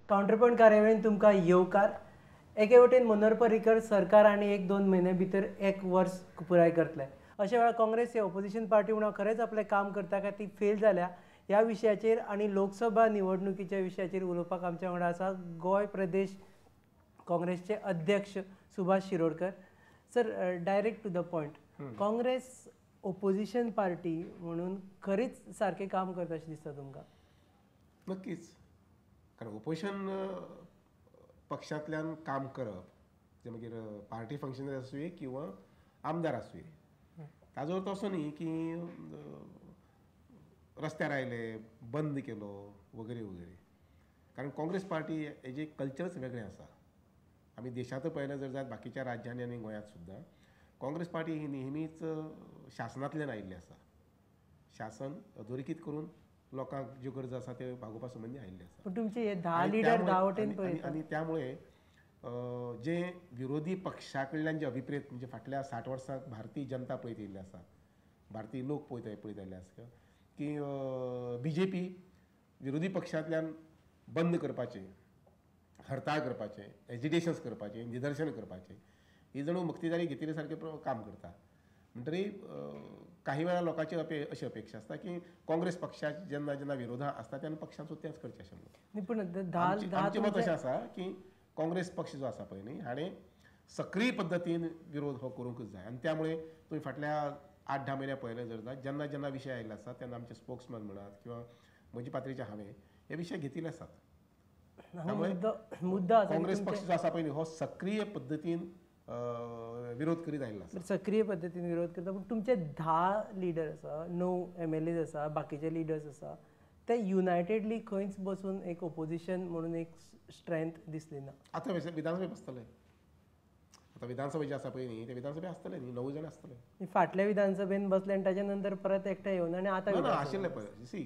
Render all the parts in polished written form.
Counterpoint कार्यावळीन तुमकां येवकार. एके वटेन मनोहर पर्रीकर सरकार आनी एक दोन म्हयने भितर एक वर्स पुराय करतले. अशा वेळार काँग्रेस ही ऑपोजिशन पार्टी म्हणून खरेंच आपलें काम करता काय ती फेल जाल्या ह्या विशयाचेर आनी लोकसभा निवडणुकीच्या विशयाचेर उलोवपाक आमच्या वांगडा आसा गोंय प्रदेश काँग्रेसचे अध्यक्ष Subhash Shirodkar. Sir, direct to the point, Congress opposition party म्हणून खरीच सारकें काम करता अशें दिसता तुमकां? नक्कीच, कारण ओपोजिशन पक्षांतल्यान काम करप ते मागीर पार्टी फंक्शनरी आसुये किंवा आमदार आसुये, ताजो अर्थ असो न्ही की रस्त्यार आयले बंद केलो वगैरे वगैरे. कारण काँग्रेस पार्टी हेजें कल्चरच वेगळें आसा. आमी देशांत पळयलें जर जायत बाकीच्या राज्यांनी आनी गोंयांत सुद्दां काँग्रेस पार्टी ही नेहमीच शासनांतल्यान आयिल्ली आसा. शासन अधोरेखीत करून लोकांक ज्यो गरजो आसा त्यो भागोवपा संबंदी आयिल्ले आसा. पण तुमचे हे 10 लिडर 10 वटेन पळयतात आनी त्यामुळे जे विरोधी पक्षा कडल्यान जे अभिप्रेत म्हणजे फाटल्या 60 वर्सांक भारतीय जनता पळयत येयल्ली आसा, भारतीय लोक पळयत आयिल्ले आसा की बी जे पी विरोधी पक्षांतल्यान बंद करपाचें, हरताळ करपाचें, एजिटेशन्स करपाचें, निदर्शन करपाचें ही जणू मक्तेदारी घेतिल्ले सारकें काम करता. म्हणटरी काही वेळा लोकांची अशी अपेक्षा आसता की काँग्रेस पक्षाक जेन्ना जेन्ना विरोधा आसता तेन्ना पक्षान सुद्दां तेंच करचें अशें म्हणून. पूण आमचें मत अशें आसा की काँग्रेस पक्ष जो आसा पळय न्ही हाणें सक्रीय पद्दतीन विरोध हो करूंकच जाय. आनी त्यामुळे तुमी फाटल्या 8-10 म्हयन्या पळयलें जर जायत जेन्ना जेन्ना विशय आयिल्ले आसा तेन्ना आमचे स्पोक्समॅन म्हणात किंवा म्हजी पात्रीचे हांवें हे विशय घेतिल्ले आसात. त्यामुळे मुद्दा काँग्रेस पक्ष जो आसा पळय न्ही हो सक्रीय पद्दतीन विरोध करीत आयिल्लो आसा. सक्रीय पद्दतीन विरोध करता. पूण तुमचे 10 लिडर आसा, 9 MLAs आसा, बाकीचे लिडर्स आसा, ते युनायटेडली खंयच बसून एक ओपोजिशन म्हणून एक स्ट्रेंथ दिसली ना. आतां विधानसभे बसतले, आतां विधानसभे जे आसा पळय न्ही ते विधानसभे आसतले न्ही, 9 जाण आसतले. फाटल्या विधानसभेन बसले आनी ताच्या नंतर परत एकठांय येवन आनी आतां ना आशिल्ले पळय सी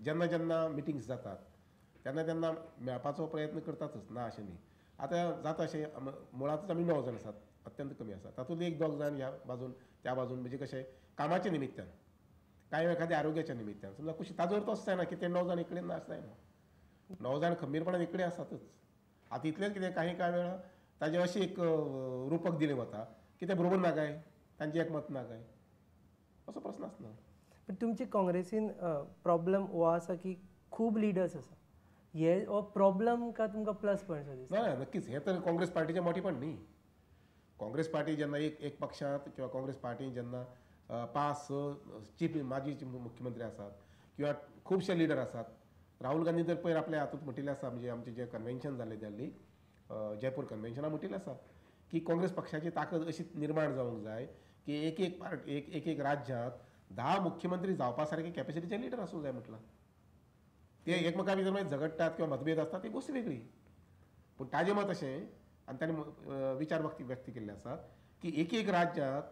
जेन्ना जेन्ना मिटिंग्स जातात तेन्ना तेन्ना मेळपाचो प्रयत्न करतातच, ना अशें न्ही. आतां जाता अशें मुळांतच आमी 9 जाण आसात, अत्यंत कमी आसा. तातूंत एक 2 जाण ह्या बाजून त्या बाजून म्हणजे कशें कामाच्या निमित्तान, कांय एखाद्या आरोग्याच्या निमित्तान समजा कुशी ताजो अर्थ असो जायना की ते 9 जाण इकडे ना अशें जायना. 9 जाण खंबीरपणान इकडे आसातच. आतां इतलेंच कितें काही कांय वेळा ताजें अशें एक रुपक दिलें वता की ते बरोबर ना काय, तांचें एकमत ना काय, असो प्रस्न आसना. पण तुमचे काँग्रेसीन प्रॉब्लम हो आसा की खूब लिडर्स आसा, हे हो प्रॉब्लम का तुमकां प्लस पॉयंट दिसता? ना नक्कीच, हे तर काँग्रेस पार्टीचें मोठेपण न्ही. काँग्रेस पार्टी जेन्ना एक एक पक्षांत किंवा काँग्रेस पार्टी जेन्ना 5-6 चीफ माजी मुख्यमंत्री आसात किंवा खुबशे लिडर आसात. राहुल गांधी तर पयर आपल्या हातूंत म्हटिल्लें आसा, म्हणजे आमचें जें कन्व्हेन्शन जालें दिल्ली जयपूर कन्व्हेन्शनाक म्हटिल्लें आसा की काँग्रेस पक्षाची ताकद अशी निर्माण जावंक जाय की एक एक पार्टी एक एक राज्यांत 10 मुख्यमंत्री जावपा सारके कॅपेसिटीचे लिडर आसूंक जाय म्हटलां. ते एकमेकां भितर मागीर झगडटात किंवा मतभेद आसता ती गोश्ट वेगळी, पूण ताजें मत अशें आनी ताणें विचार व्यक्त केल्ले आसात की एक एक राज्यांत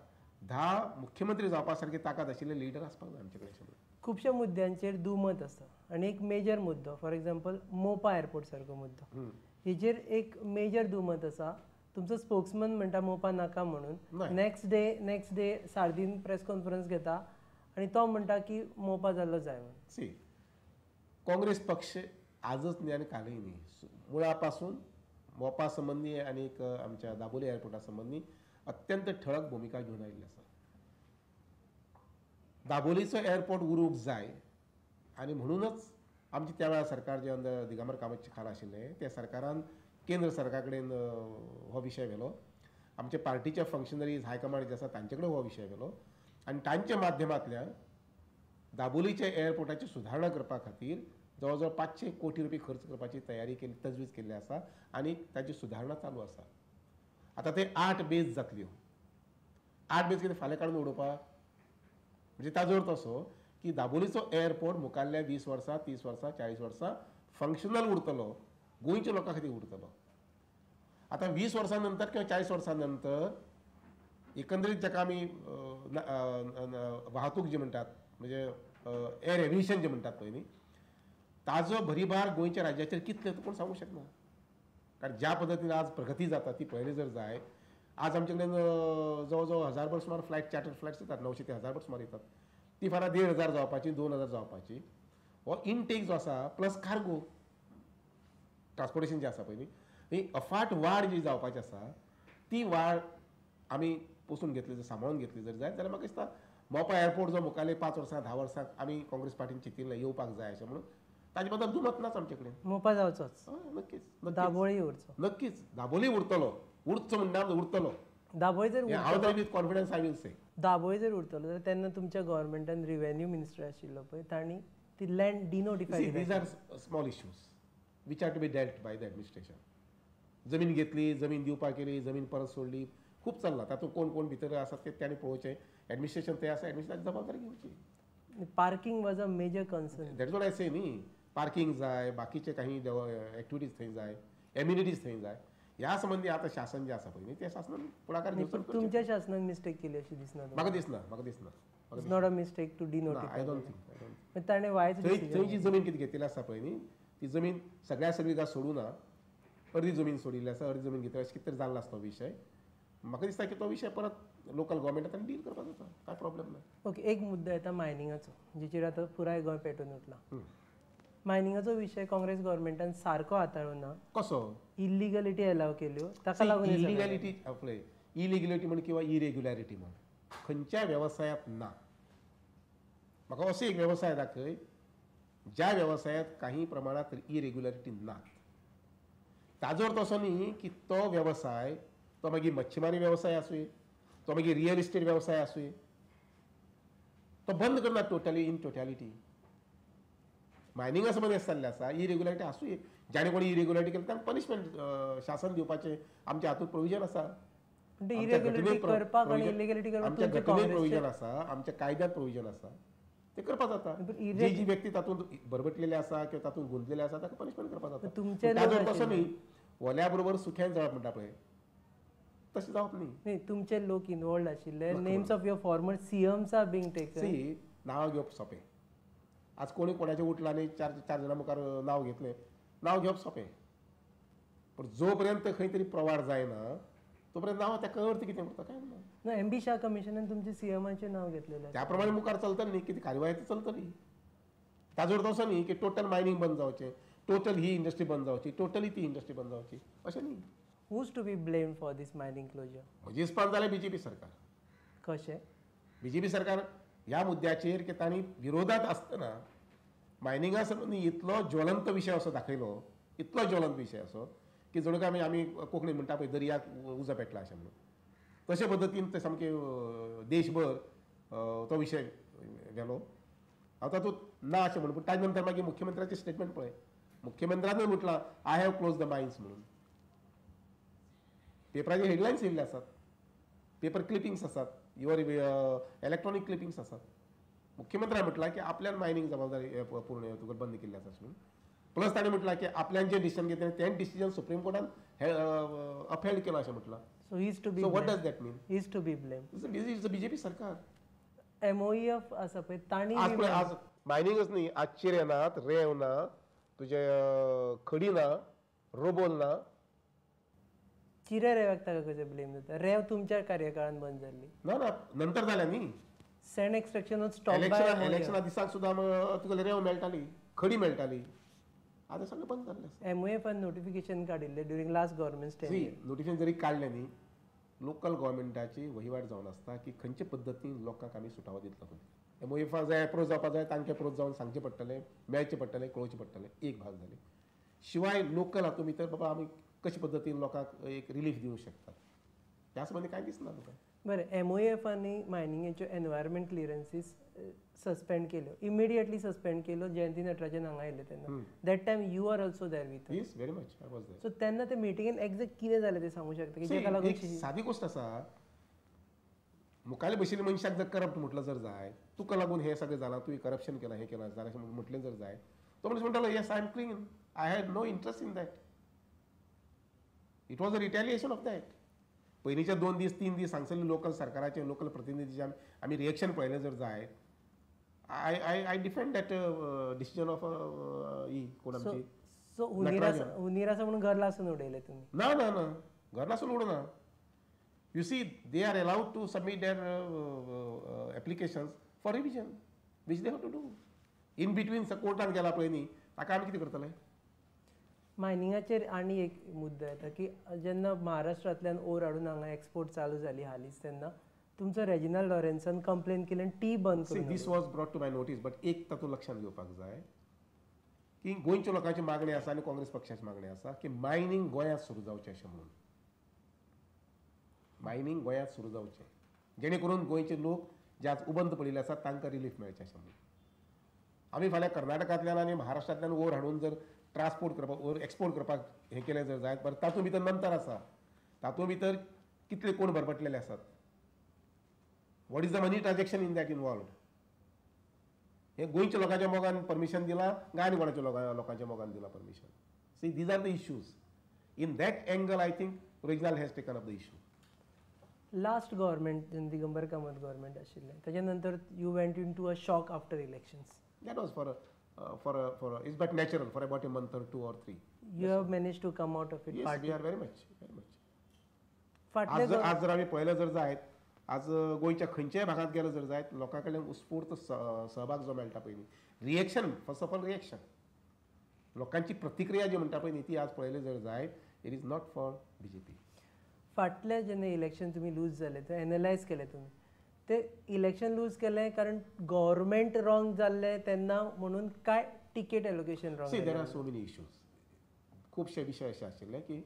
10 मुख्यमंत्री जावपा सारकी ताकद आशिल्ले लिडर आसपाक जाय आमचे कडेन. खुबश्या मुद्द्यांचेर दुमत आसता आनी एक मेजर मुद्दो फॉर एग्जाम्पल मोपा एअरपोर्ट सारको मुद्दो, हेजेर एक मेजर दुमत आसा. तुमचो स्पोक्समन म्हणटा मोपा नाका म्हणून, next day Sardinha press conference घेता आनी तो म्हणटा की मोपा जाल्लो जाय म्हणून. सी, काँग्रेस पक्ष आजच न्ही आनी कालय न्ही, मुळा पासून मोपा संबंदी आनी आमच्या दाबोली एअरपोर्टा संबंदी अत्यंत ठळक भुमिका घेवन आयिल्ली आसा. दाबोलीचो एअरपोर्ट उरूंक जाय आनी म्हणूनच आमचें त्या वेळार सरकार जें अंदर दिगंबर कामतचे खाला आशिल्लें त्या सरकारान केंद्र सरकारा कडेन हो विशय व्हेलो, आमचे पार्टीचे फंक्शनरीज हायकमांड जे आसा तांचे कडेन हो विशय व्हेलो आनी तांच्या माध्यमांतल्यान दाबोलीच्या एअरपोर्टाची सुदारणा करपा खातीर जवळ जवळ 500 कोटी रुपये खर्च करपाची तयारी केली, तजवीज केल्ली आसा आनी ताची सुदारणा चालू आसा. आतां ते 8 बेज जातल्यो, 8 बेज कितें फाल्यां काडून उडोवपाक? म्हणजे ताजो अर्थ असो की दाबोलीचो एअरपोर्ट मुखारल्या 20 वर्सां, 30 वर्सां, 40 वर्सां फंक्शनल उरतलो, गोंयच्या लोकां खातीर उरतलो. आतां 20 वर्सां नंतर किंवा 40 वर्सां नंतर एकंदरीत जाका आमी वाहतूक जी म्हणटात म्हणजे एअर एव्हिएशन जे म्हणटात पळय न्ही, ताजो भरीभार गोंयच्या राज्याचेर कितले तो कोण सांगूंक शकना. कारण ज्या पद्दतीन आज प्रगती जाता ती पळयली जर जाय, आज आमचे कडेन जवळ जवळ 1000 सुमार फ्लायट, चार्टर फ्लायट्स येतात, 900 ते 1000 सुमार येतात. ती फाल्यां 1500 जावपाची, 2000 जावपाची. हो इनटेक जो आसा प्लस कार्गो ट्रान्सपोर्टेशन जें आसा पळय न्ही, ही अफाट वाड जी जावपाची आसा ती वाड आमी पोसून घेतली जर, सांबाळून घेतली जर जायत जाल्यार म्हाका दिसता मोपा एअरपोर्ट जो मुखाल्ले 5 वर्सां 10 वर्सां आमी काँग्रेस पार्टीन चिंतिल्लें येवपाक जाय अशें म्हणून, ताजे बद्दल दुमत नाच आमचे कडेन. मोपा जावचोच, नक्कीच. दाबोळी उरचो, नक्कीच दाबोळी उरतलो, उरचो म्हणटा उरतलो दाबोळी जर हांव तरी with confidence I will say Dabolim जर उरतलो जाल्यार तेन्ना तुमच्या गव्हर्मेंटान रिव्हेन्यू मिनिस्टर आशिल्लो पळय तांणी ती land डिनोटिफाय. These are small issues which are to be dealt by the administration. जमीन घेतली, जमीन दिवपाक केली, जमीन परत सोडली, खूब चल्लां. तातूंत कोण कोण भितर आसात ते तांणी पळोवचें. एडमिनिस्ट्रेशन थंय आसा, एडमिनिस्ट्रेशनाची जबाबदारी घेवची. Parking was a major concern. That's what I say न्ही, पार्किंग जाय, बाकीचे काही एक्टिविटीज थंय जाय, एम्युनिटीज थंय जाय. ह्या संबंदी आतां शासन जें आसा पळय न्ही, त्या शासनान फुडाकार घेवचो. तुमच्या शासनान मिस्टेक केली अशी दिसना म्हाका? दिसना, म्हाका दिसना. It's not a mistake to denotify. I don't think. ताणें वायज थंय जी जमीन कितें घेतिल्ली आसा पळय न्ही, ती जमीन सगळ्या सगळी सोडूं ना, अर्दी जमीन सोडिल्ली आसा, अर्दी जमीन घेतली अशें कितें तरी जाल्लो आसा तो विशय. म्हाका दिसता की तो विशय परत लोकल गव्हर्मेंटान ताणें डील करपाक जाता, कांय प्रॉब्लेम ना. ओके, एक मुद्दो येता मायनिंगाचो, जेचेर आतां पुराय गोंय पेटून उठलां. मायनिंगाचो विशय काँग्रेस गव्हर्मेंटान सारको हाताळूं ना. कसो? इलिगलिटी अलाव केल्यो, ताका लागून इलिगलिटी पळय, इलिगलिटी म्हण किंवा इरेग्युलरिटी म्हण खंयच्याय वेवसायांत ना. म्हाका असो एक वेवसाय दाखय ज्या वेवसायांत काही प्रमाणांत इरेग्युलरिटी ना. ताजो अर्थ असो न्ही की तो वेवसाय, तो मागीर मच्छीमारी वेवसाय आसूं, तो मागीर रियल इस्टेट वेवसाय आसूं, तो बंद करना टोटली इन टोटॅलिटी. मायनिंगा संबंदी जाल्लें आसा, इरेग्युलरिटी आसूं, जाणें कोणी इरेग्युलरिटी केली तांकां पनिशमेंट शासन दिवपाचें आमच्या हातूंत प्रोविजन आसा. आमच्या घटनेंत प्रोविजन आसा, आमच्या कायद्यांत प्रोविजन आसा, ते करपाक जाता. जी जी व्यक्ती तातूंत बरबटलेले आसा किंवा तातूंत गुंतलेले आसा ताका पनिशमेंट करपाक जाता. ताजो अर्थ असो न्ही ओल्या बरोबर सुख्यान जावप म्हणटा पळय तशें जावप न्ही. तुमचे लोक इनवॉल्ड आशिल्ले, names of your former CMs are being taken. See, नांव घेवप सोंपें. आज कोणी कोणाचें उठला न्ही, चार चार जाणां मुखार नांव घेतलें, नांव घेवप सोंपें. पूण जो पर्यंत खंय तरी प्रवार जायना तो पर्यंत नांव ताका अर्थ कितें उरता काय ना. एम बी शाह कमिशनान तुमचे सीएमाचें नांव घेतलेलें, त्या प्रमाणे मुखार चलतलें न्ही, कितें कार्यवाही ती चलतली. ताजो अर्थ असो न्ही की टोटल मायनींग बंद जावचें, टोटल ही इंडस्ट्री बंद जावची, टोटली ती इंडस्ट्री बंद जावची अशें न्ही. Who's to be blamed for this mining closure? म्हजे हिसपान जालें बीजेपी सरकार. कशें? बीजेपी सरकार ह्या मुद्द्याचेर की तांणी विरोधात आसतना मायनिंगा संबंदी इतलो ज्वलंत विशय असो दाखयलो, इतलो ज्वलंत विशय असो की जणू काय आमी कोंकणी म्हणटा पळय दर्याक उजो पेटला अशें म्हणून, तशे पद्दतीन ते सामकें देशभर तो विशय गेलो. हांव तातूंत ना अशें म्हणून, पूण ताजे नंतर मागीर मुख्यमंत्र्याचें स्टेटमेंट पळय, मुख्यमंत्र्यानूय म्हटलां I have close the mines म्हणून. पेपराचे हेडलायन्स येयल्ले आसात, पेपर क्लिपिंग्स आसात, your electronic clippings आसात. मुख्यमंत्र्यान म्हटलां की आपल्यान मायनींग जबाबदारी पूर्ण तुका बंद केल्ली आसा म्हणून. प्लस ताणें म्हटलां की आपल्यान जें डिसिजन घेतलें तें डिसिजन सुप्रीम कोर्टान अपहेल्ड केलां अशें म्हटलां. So he is to be so what does that mean? He is to be blamed. It's the BJP सरकार. एमओईएफ आसा पळय तांणी आज पळय, आज मायनिंगच न्ही, आज चिरे नात, रेंव ना, तुजे खडी ना, रोबोल ना. चिरे रेवाक ताका कशें ब्लेम जाता? रेंव तुमच्या कार्यकाळान बंद जाल्ली. ना ना, नंतर जाल्या न्ही. Sand extraction was stop by इलेक्शना दिसाक सुद्दां तुका रेंव मेळटाली, खडी मेळटाली, आतां सगळें बंद जाल्लें आसा. एमओएफान नोटिफिकेशन काडिल्लें during last government stand. Notification जरी काडलें न्ही, लोकल गव्हर्मेंटाची वहिवाट जावन आसता की खंयचे पद्दतीन लोकांक आमी सुटावो दितलो. तो एमओएफा जाय एप्रोच जावपा जाय, तांकां एप्रोच जावन सांगचें पडटलें, मेळचें पडटलें, कळोवचें पडटलें, एक भाग जाली. शिवाय लोकल हातूंत भितर बाबा आमी कशे पद्दतीन लोकांक एक रिलीफ दिवंक शकतात त्या संबंदी कांय दिसना तुका. बरें, एमओएफ आनी मायनिंगेच्यो एनवायरमेंट क्लियरन्सीस सस्पेंड केल्यो, इमिडिएटली सस्पेंड केल्यो. जयंती नटराजन हांगा आयिल्ले तेन्ना, that time you are also there with. Yes, very much I was there. So तेन्ना ते मिटिंगेन एक्झॅक्ट कितें जालें तें सांगूंक शकता की जेका लागून? सादी गोश्ट आसा, मुखाले बशिल्ल्या मनशाक जर करप्ट म्हटलं जर जाय, तुका लागून हें सगळें जालां, तुवें करप्शन केलां, हें केलां जालें अशें म्हटलें जर जाय, तो मनीस म्हणटालो yes I am clean, I had no interest in that, it was a retaliation of that. पयलींचे 2 दीस 3 दीस हांगसरले लोकल सरकाराचे लोकल प्रतिनिधीचे आमी रिएक्शन पळयलें जर जाय, I I I defend that decision of ही कोण आमची. सो हुनीर आसा म्हणून घर लासून उडयलें तुमी? ना ना ना, घर लासून उडोवना. You see, they are allowed to submit their applications for revision, which they have to do. In between कोर्टान गेला पळय न्ही, ताका आमी कितें करतले? मायनिंगाचेर आनी एक मुद्दो येता की जेन्ना महाराष्ट्रांतल्यान ओर हाडून हांगा एक्सपोर्ट चालू जाली हालींच तेन्ना तुमचो रेजिनाल्ड लॉरेन्सान कंप्लेन केली आनी ती बंद करून. This was brought to my notice, but एक तातूंत लक्षांत घेवपाक जाय की गोंयच्या लोकांची मागणी आसा आनी काँग्रेस पक्षाची मागणी आसा की मायनींग गोंयांत सुरू जावचें अशें म्हणून. मायनींग गोंयांत सुरू जावचें जेणे करून गोंयचे लोक जे आज उबंत पडिल्ले आसात तांकां रिलीफ मेळचें अशें म्हणून. आमी फाल्यां कर्नाटकांतल्यान आनी महाराष्ट्रांतल्यान ओर हाडून जर ट्रान्सपोर्ट करपाक ओर एक्सपोर्ट करपाक हें केलें जर जायत, बरें तातूंत भितर नंतर आसा, तातूंत भितर कितले कोण बरबटलेले आसात, what is the money transaction in that involved, हें गोंयच्या लोकांच्या मोगान परमिशन दिलां काय आनी कोणाच्या लोकांच्या मोगान दिलां permission. See these are the issues. In that angle I think Reginald has taken up the issue. Last government जेन्ना दिगंबर कामत गव्हर्मेंट आशिल्लें ताच्या नंतर you went into a shock after elections. That was for it's but natural for about a month or 2 or 3. You have manage to come out of it. Yes, we are very much very much. आज जर आमी पळयलें जर जायत, आज गोंयच्या खंयच्याय भागांत गेलो जर जायत, लोकां कडल्यान उत्स्फूर्त सहभाग जो मेळटा पळय न्ही, reaction, first of all reaction, लोकांची प्रतिक्रिया जी म्हणटा पळय न्ही ती आज पळयली जर जायत, it is not for BJP. फाटलें जेन्ना इलेक्शन तुमी लूज जाले ते एनलायज केलें तुमी, ते इलेक्शन लूज केलें कारण गव्हर्मेंट रॉंग जाल्लें तेन्ना म्हणून काय ticket allocation wrong? See there are so many issues. खुबशे विशय अशे आशिल्ले की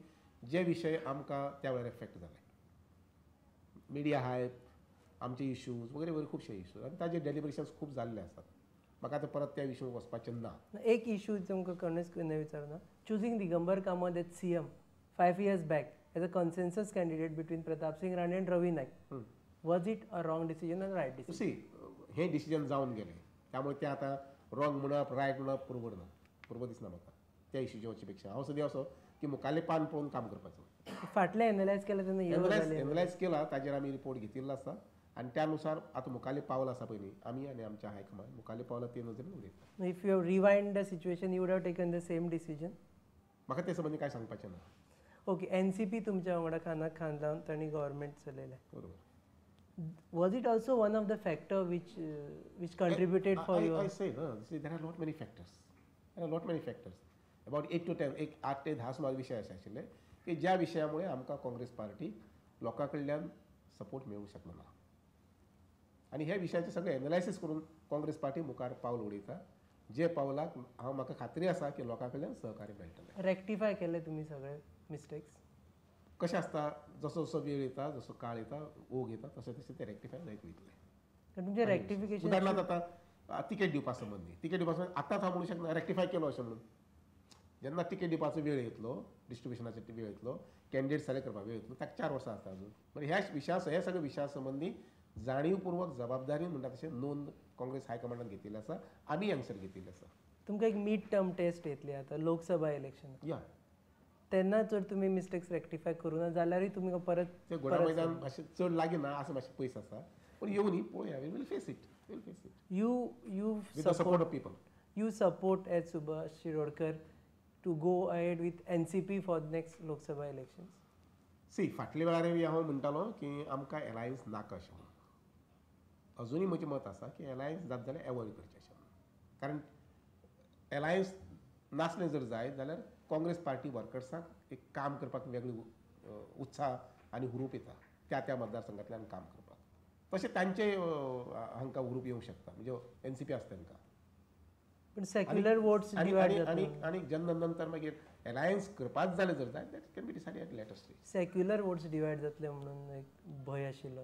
जे विशय आमकां त्या वेळार एफेक्ट जाले, मिडिया हायप, आमचे इश्यूज वगैरे वगैरे खुबशे इश्यूज आनी ताजे डेलिब्रेशन्स खूब जाल्ले आसात. म्हाका आतां परत त्या विशयान वचपाचें ना. एक इश्यू तुमकां कोणूच विचारना, choosing Digambar Kamat as CM 5 years back as a consensus candidate between Pratap Singh Rane and Ravi Naik, was it a wrong decision and right decision? See हें डिसिजन जावन गेलें, त्यामुळे तें आतां रॉंग म्हणप रायट म्हणप बरोबर ना, बरोबर दिसना म्हाका त्या इश्यूचे वचचे पेक्षा. हांव सद्या असो की मुखाल्लें पान पळोवन काम करपाचो. फाटलें एनलायज केलें तेन्ना एनलायज केला ताजेर आमी रिपोर्ट घेतिल्लो आसा आनी त्या नुसार आतां मुखाल्लें पावल आसा पळय न्ही, आमी आनी आमच्या हायकमांड मुखाल्लें पावलां ते नदरेन उलयता. If you rewind the situation you would have taken the same decision? म्हाका ते संबंदी कांय सांगपाचें ना. ओके, एनसीपी तुमच्या वांगडा खांदाक खांद लावन तांणी गव्हर्मेंट चलयलें. बरोबर. Was it also one of the factor which contributed for you? I say no, see there are lot many factors. There are lot many factors. About 8 to 10, 8 ते 10 सुमार विशय अशे आशिल्ले की ज्या विशयामुळे आमकां काँग्रेस पार्टी लोकां कडल्यान सपोर्ट मेळूंक शकलो ना आनी ह्या विशयाचें सगळें एनालायसीस करून काँग्रेस पार्टी मुखार पावल उडयता, जे पावलाक हांव म्हाका खात्री आसा की लोकां कडल्यान सहकार्य मेळटलें. रेक्टिफाय केले तुमी सगळे मिस्टेक्स? कशें आसता, जसो जसो वेळ येता, जसो काळ येता, ओघ येता, तशें तशें ते रेक्टिफाय जायत वयतलें. तुमचें रेक्टिफिकेशन उदाहरणार्थ आतां तिकेट दिवपा संबंदी, तिकेट दिवपा संबंदी आतांच हांव म्हणूंक शकना रेक्टिफाय केलो अशें म्हणून. जेन्ना तिकेट दिवपाचो वेळ येतलो, डिस्ट्रिब्युशनाचो वेळ येतलो, कॅन्डिडेट सिलेक्ट करपाक वेळ येतलो, ताका 4 वर्सां आसता अजून. म्हणजे ह्या विशया ह्या सगळ्या विशया संबंदी जाणीवपूर्वक जबाबदारी म्हणटा तशें नोंद काँग्रेस हायकमांडान घेतिल्ली आसा, आमी हांगसर घेतिल्ली आसा. तुमकां एक मिड टर्म टेस्ट येतली आतां लोकसभा इलेक्शन, या तेन्ना जर तुमी मिस्टेक्स रेक्टिफाय करूं ना जाल्यारूय तुमी परत ते घोडा मैदान मातशें चड लागीं ना, आसा मातशें पयस आसा, पूण येवनी पळोवया. We will face it, will face it. You you with the support of people. You support as Subhash Shirodkar to go ahead with NCP for next Lok Sabha elections? See फाटल्या वेळार बी हांव म्हणटालो की आमकां एलायन्स नाका अशें म्हणून. अजुनूय म्हजें मत आसा की एलायन्स जात जाल्यार एवॉयड करचें अशें म्हणून, कारण एलायन्स नासलें जर जायत जाल्यार काँग्रेस पार्टी वर्कर्सांक एक काम करपाक वेगळी उत्साह आनी हुरूप येता त्या त्या मतदारसंघांतल्यान काम करपाक. तशें तांचे हांकां हुरूप येवंक शकता, म्हणजे एनसीपी आसता तांकां. पूण सेक्युलर वोट्स डिवायड आनी आनी जेन्ना नंतर मागीर एलायन्स करपाच जालें जर जाय, that can be decided at later stage. Secular votes divide जातले म्हणून एक भंय आशिल्लो.